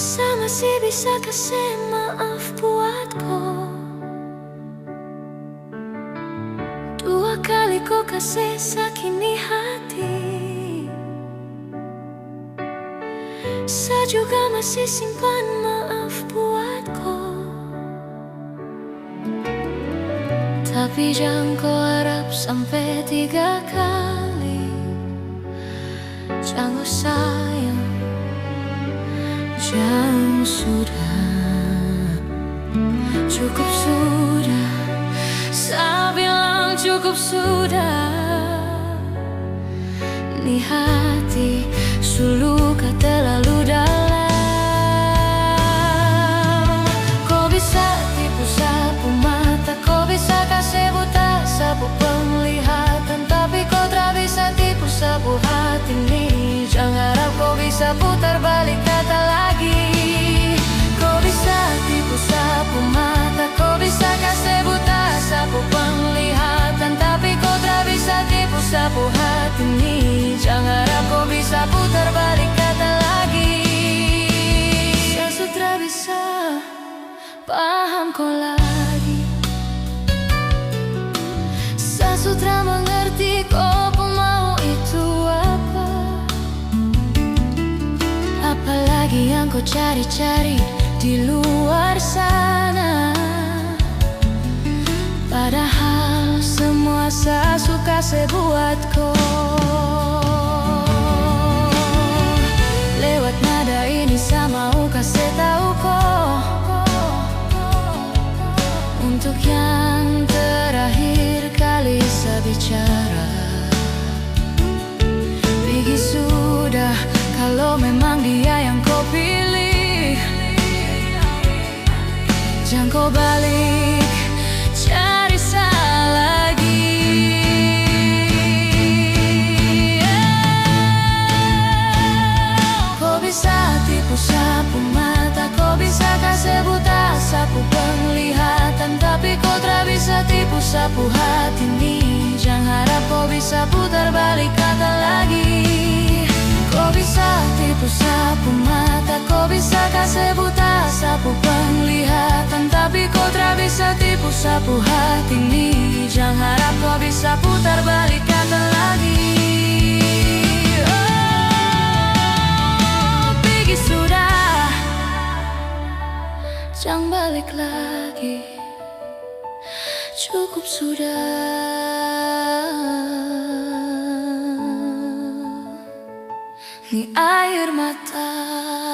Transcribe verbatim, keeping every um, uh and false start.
Sa masih bisa kase maaf buat ko. Dua kali ko kase saki ni hati. Sa juga masih simpan maaf buat ko. Tapi jang ko harap sampe tiga kali. Jang, oh sayang, jang sudah. Cukup sudah, sa bilang cukup sudah. Ni hati su luka terlalu dalam. Ko bisa tipu sa pu mata, ko bisa kase buta sa pu penglihatan, tapi ko tra bisa tipu sa pu hati ni. Jang harap ko bisa putar balik kata lagi. Ko bisa tipu sa pu mata, ko bisa kase buta sa pu penglihatan, tapi ko tra bisa tipu sa pu hati ni. Jang harap ko bisa putar balik kata lagi. Sa su tra bisa paham ko lagi. Sa su tra mengerti ko pu mau itu apa. Apalagi yang ko cari-cari di luar sana. Padahal semua sa su kase buat ko. Lewat nada ini sa mau kase tau ko, untuk yang terakhir kali sa bicara. Pigi sudah, kalo memang dia yang ko pilih. Jang ko balik cari sa lagi. Ko bisa tipu sa pu mata, ko bisa kase buta sa pu penglihatan, tapi ko tra bisa tipu sa pu hati ni. Jang harap ko bisa putar balik kata lagi. Ko bisa tipu sa pu mata, ko bisa kase buta sa pu penglihatan, tapi ko tra bisa tipu sa pu hati ni. Jang harap ko bisa putar balik kata lagi. Oh, pigi sudah, jang balik lagi. Cukup sudah. Ni air mata.